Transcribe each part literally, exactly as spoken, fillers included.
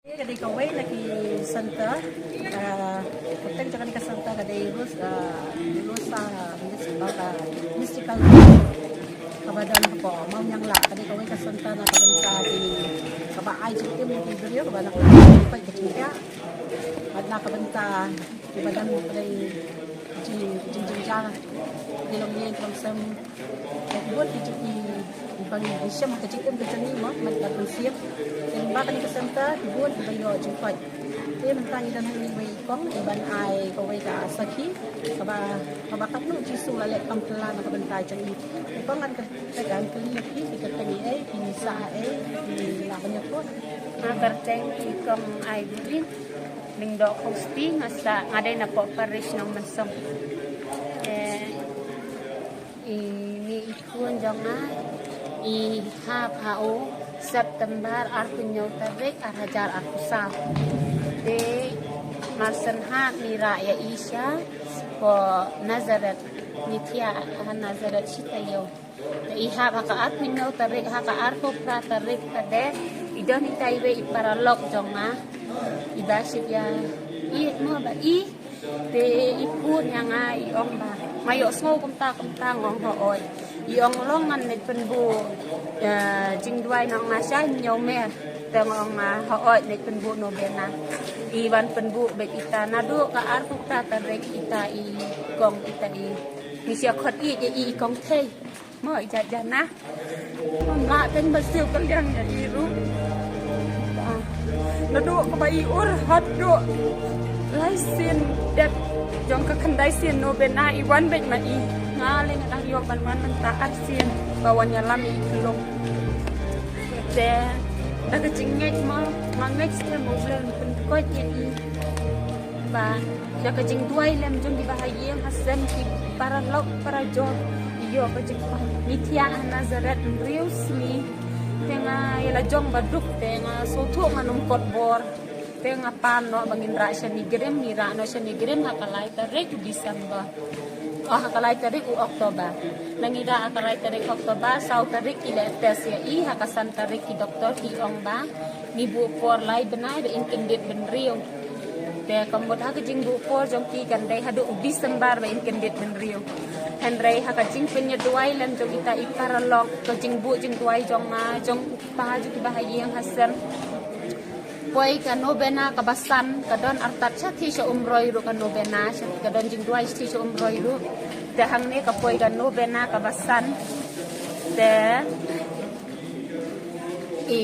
Ka dei kawei na ki center, ah, kyrteng jong kane ka center ka dei Rus, ah, Rusa, ah, Mystical, ah, Mystical. Kaba don hapoh Mawniangla, ka dei kawei ka center na ka bynta ki, kaba ai jingim ïa ki briew, kaba na ka bynta ka jingïa. Bad na ka bynta kiba don hapdeng jing, jing, jingjar, ki longïing ki longsem. Bun ki jing, ki ban shem ka jingim ka jong ngi mo, man ka ban shem. Te ba kane ka center, bun kiba ïoh jingkoit. Te mynta ngi don hangne wei i kong, i ban ai kawei ka sakhi, kaba, kaba katno u Jisu u la leh kam pla na ka bynta jong ngi. I kong, ngan kyrteng, ngan kylli ïa phi, phi kyrteng ei, phi sah ei, phi la ban ïakut. Nga kyrteng i kong Irene Lyngdoh Khosti, nga sah, nga dei napoh parish Nongmynsong. Eh, ine i khun jong nga i hap ha u September arphew hynñiew tarik, ar hajar arphew saw. Te mar shen hap ngi rah ïa i shapoh Nazareth, ngi thiah ha Nazareth shi taïew. Te i hap ha ka arphew hynñiew tarik, ha ka arphew phra tarik pat de i don itai iwei i paralok jong nga iba shit ïa i mo ba i. Te i phone ïa nga, i ong ba, "Ma ïohsngew kumta kumta?" Nga ong, "Hooid." I ong, "Long ngan leit pynbuh, eh, jingduwai na nga sha hynñiew mer." Te nga ong, "Ah, hooid, leit pynbuh novena." I wan pynbuh bad ita naduh ka arphew phra tarik, ita i kong, ita i, ngi shu khot i, i, i kong Thei. Mo, i jait jana. Mo, la teng ba siew ka liang ïa i ruh. Ah. Naduh kaba i ur haduh lai sien dep jong ka khyndai sien novena i wan beit ma i. Nga leh nga dang ïoh ban wan mynta ar sien ba wan ïalam ïa i khyllung. Te da ka jingngeit mo, nga ngeit shisha mo, U Blei un pynkoit ïa i. Ba da ka jingduwai lem jong kiba ha ïing ha sem, ki paralok parajor, ïoh ka jingpang. Ngi thiah ha Nazareth hynriew sngi. Te nga ïa la jong ba duk, te nga sngewthuh ngan ym kot bor. Te nga pan noh ba ngin rah sha NEIGRIHMS, ngi rah noh sha NEIGRIHMS ha ka lai tarik u December. Oh, ha ka lai tarik u October. Nang i da ha ka lai tarik October, saw tarik ki leh test ïa i, ha ka san tarik ki doktor ki ong ba ngi buh por lai bnai ba in kyndit bynriew. Te ka mut ha ka jingbuh por jong ki kan dei haduh u December ba in kyndit bynriew. Hynrei ha ka jingpynïaduwai lem jong ita i paralok, ka jingbuh jingduwai jong nga, jong u kpa jong kiba ha ïing ha sem. Poi ka novena kaba san, ka don artat shathie sha Umroi ruh ka novena, shathie ka don jingduwai shathie sha Umroi ruh. Te hangne ka poi ka novena kaba san. Te i,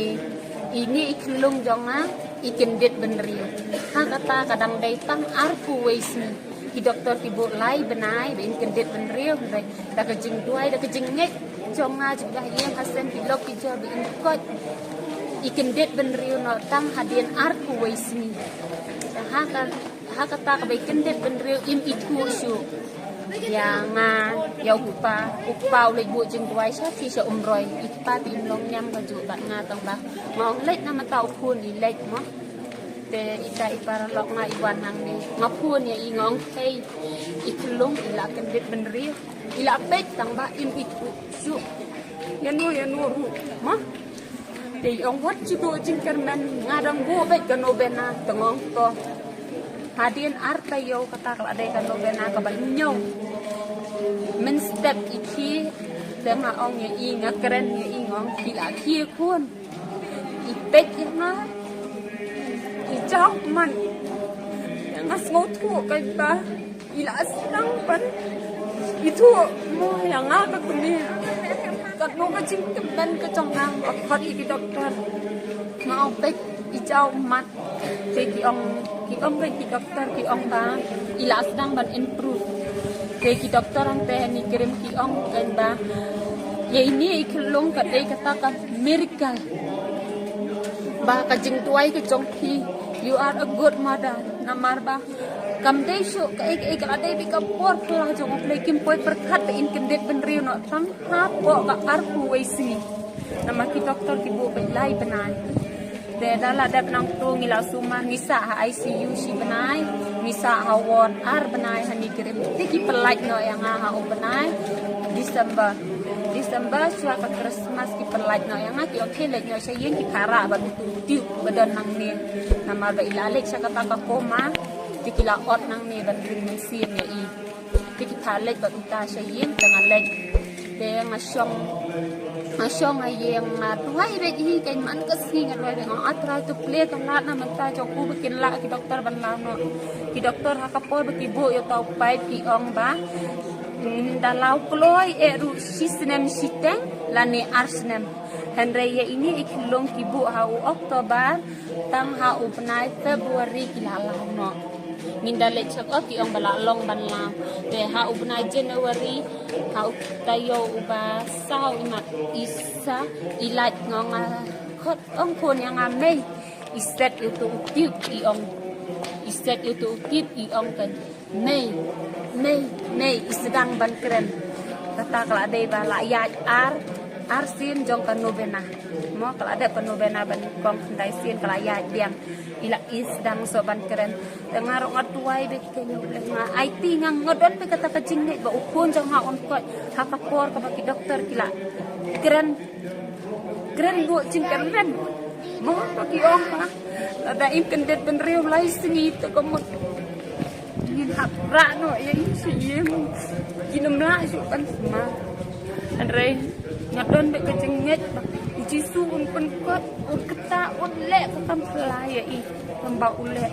ine i khyllung jong nga i kyndit bynriew. Ha kata ka dang dei tang arphew wei sngi. Ki doktor ki buh lai bnai ba in kyndit bynriew, hynrei da ka jingduwai, da ka jingngeit jong nga jong kiba ha ïing ha sem, ki lok ki jor ba in koit, i kyndit bynriew noh tang hadien arphew wei sngi. Te ha ka, ha kata kaba i kyndit bynriew im ithuh shuh ïa nga, ïa u kpa. U kpa u leit buh jingduwai shathie sha Umroi. I kpa te im long niam kajuh bad nga tang ba nga ong leit, namar ta u khun i leit mo. Te ita i paralok nga i wan hangne. Nga phone ïa i, nga ong, "Hei, i khyllung i la kyndit bynriew. I la peit tang ba im ithuh shuh. Ïano ïano ruh ma." Te i ong, "Wat shu duh jingkyrmen, nga dang buh beit ka novena." Te nga ong, "To." Hadien ar taïew kata ka la dei ka novena kaba hynñiew. Mynstep i khie, te nga ong ïa i, nga kren ïa i, nga ong, "Phi la khie khun." I peit ïa nga, i jaw mat. Ïa nga sngewthuh kaei ba i la sdang ban ithuh mo ïa nga ka kmie. Katno ka jingkmen ka jong nga, nga khot ïa ki doktor. Nga ong peit, i jaw mat. Te ki ong, ki ong ka ki doktor, ki ong ba i la sdang ban improve. Te ki doktor hangtei ha NEIGRIHMS ki ong kein ba ïa ine i khyllung ka dei kata ka miracle. Ba ka jingduwai ka jong phi, you are a good mother. Namar ba kam dei shuh kaei kaei, ka la dei beit ka bor pla jong U Blei, kim poi pyrkhat ba in kyndit bynriew noh tang hapoh ka arphew wei sngi. Namar ki doktor ki buh beit lai bnai. Te da la dep nangto ngi la sumar, ngi sah ha ICU shi bnai, ngi sah ha ward ar bnai ha NEIGRIHMS. Te ki pynlait noh ïa nga ha u bnai. December. December shuwa ka Christmas ki pynlait noh ïa nga, ki ong khie leit noh sha ïing, ki pharah bad utu u tube ba don nangne. Namar ba i la leit sha kata ka coma, te ki la ot nangne ban ring mynsiem ïa i. Te ki pharah leit bad uta sha ïing, te nga leit. Te nga shong, nga shong ha ïing, nga duwai beit hi, kein man ka sngi nga duwai beit, nga ong A Trai to plie ka lad na mynta jong u ba kin lah ki doktor ban law noh. Ki doktor ha ka por ba ki buh ïa uta u paip ki ong ba, mm, da law kloi eh ruh shi snem shiteng lane ar snem. Hynrei ïa ine i khyllung ki buh ha u October, tang ha u bnai February ki la law noh. Ngin da leit check up, ki ong ba la long ban law. Te ha u bnai January, ha u taïew uba saw, imat isa, i lait, nga ong nga khot, ong khun ïa nga mei. I set ïa utu u tube, i ong. I set ïa utu u tube, i ong kan. Mei, mei, mei, i sdang ban kren. Kata ka la dei ba la ïaid ar, ar sien jong ka novena. Mo, ka la dep ka novena ban kong khyndai sien, ka la ïaid biang. I la, i sdang soh ban kren. Te nga ruh nga duwai beit, kein U Blei, nga aiti, nga, nga don beit kata ka jingngeit ba u khun jong nga un koit ha ka por kaba ki doktor ki la kren, kren buh jingkren. Mo, ba ki ong ba lada im kyndit bynriew lai sngi te ka mut ngin hap rah noh ïa i sha ïing. Kin ym lah shuh ban sma. Hynrei nga don beit ka jingngeit ba U Jisu un pynkut, un ktah, un leh ka kam phylla ïa i, kumba u leh.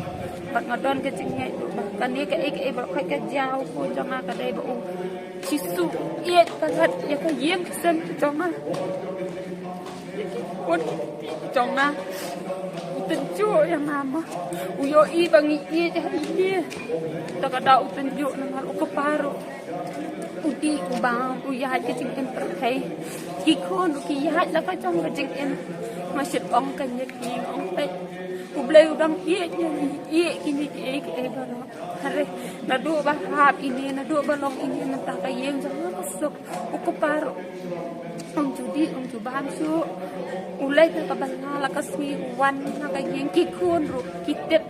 Bad nga don ka jingngeit ruh ba kane kaei kaei ba la koit ka jia u khun jong nga ka dei ba U Jisu u ïeit palat ïa ka ïing ka sem ka jong nga. Ïa ki khun ki jong nga. U tynjuh ïa nga ma. U ïohi ba ngi ïeit ha ine. Te ka da u tynjuh namar u kpa ruh u dih u bam, u ïaid ka jingim pyrthei. Ki khun ruh ki ïaid la ka jong ka jingim. Nga shait ong kane ïa ki, nga ong peit, U Blei u dang ïeit ïa ngi, ïeit kine kiei kiei baroh. Hynrei naduh ba hap ine, naduh ba long ine, mynta ka ïing jong nga ka suk. U kpa ruh um ju dih, um ju bam shuh. U leit na ka bylla la ka sngi, u wan na ka ïing. Ki khun ruh ki tip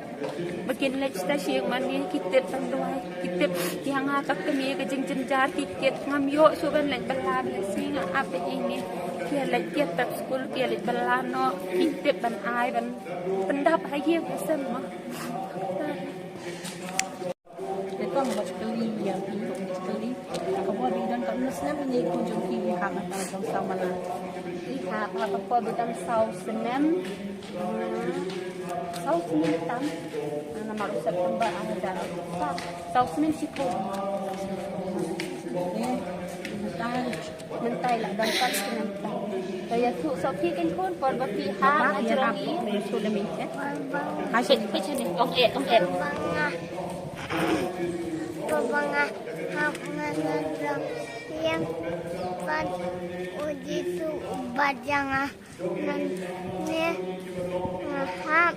ba kin leit sha shnong mane, ki tip ban duwai, ki tip ïa nga ka kmie ka jingjynjar, ki kit. Ngam ïoh shuh ban leit bylla, bylla sngi nga ap ïa ine. Ki ïa leit, ki ïa pep skul, ki ïa leit bylla noh, ki tip ban ai ban pyndap ha ïing ha sem ma. Te to, nga ba kylli ïa phi, nga ba kylli. Ka por ba i don katno snem ine i khun jong phi, i hap na ka jong saw mala? I hap ha ka por ba i don saw snem. Hmm, saw snem tam. Namar u September, ah, da saw, saw snem shiphew. Eh, mynta Mynta i la don pat snem pat. Te ïathuh soh phi kein khun, por ba phi hap na jrong i. Ïathuh da mynta. Ha, shet, phi shet, ong eh, ong eh. Por ba nga, por ba nga hap na jrong ïing, pat U Jisu u bat ïa nga. Nangne nga hap,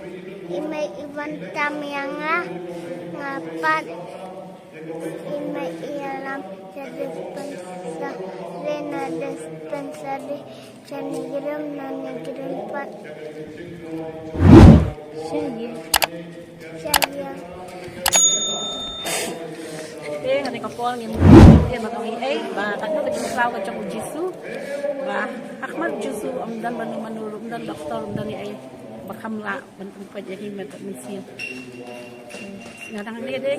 i mei i wan tam ïa nga, nga pat. I mei i ïalam sha dispensary, na dispensary sha NEIGRIHMS, na NEIGRIHMS pat sha ïing. Sha ïing. Te ha kane ka por ngin ïa ma ka ong ei ei ba katno ka jingkhlaw ka jong U Jisu, ba ha khmat U Jisu ym don mano mano ruh, ym don doktor, ym don ei ei ba kham lah ban pynpait ïa hi, mynta mynsiem. Nga dang leh de.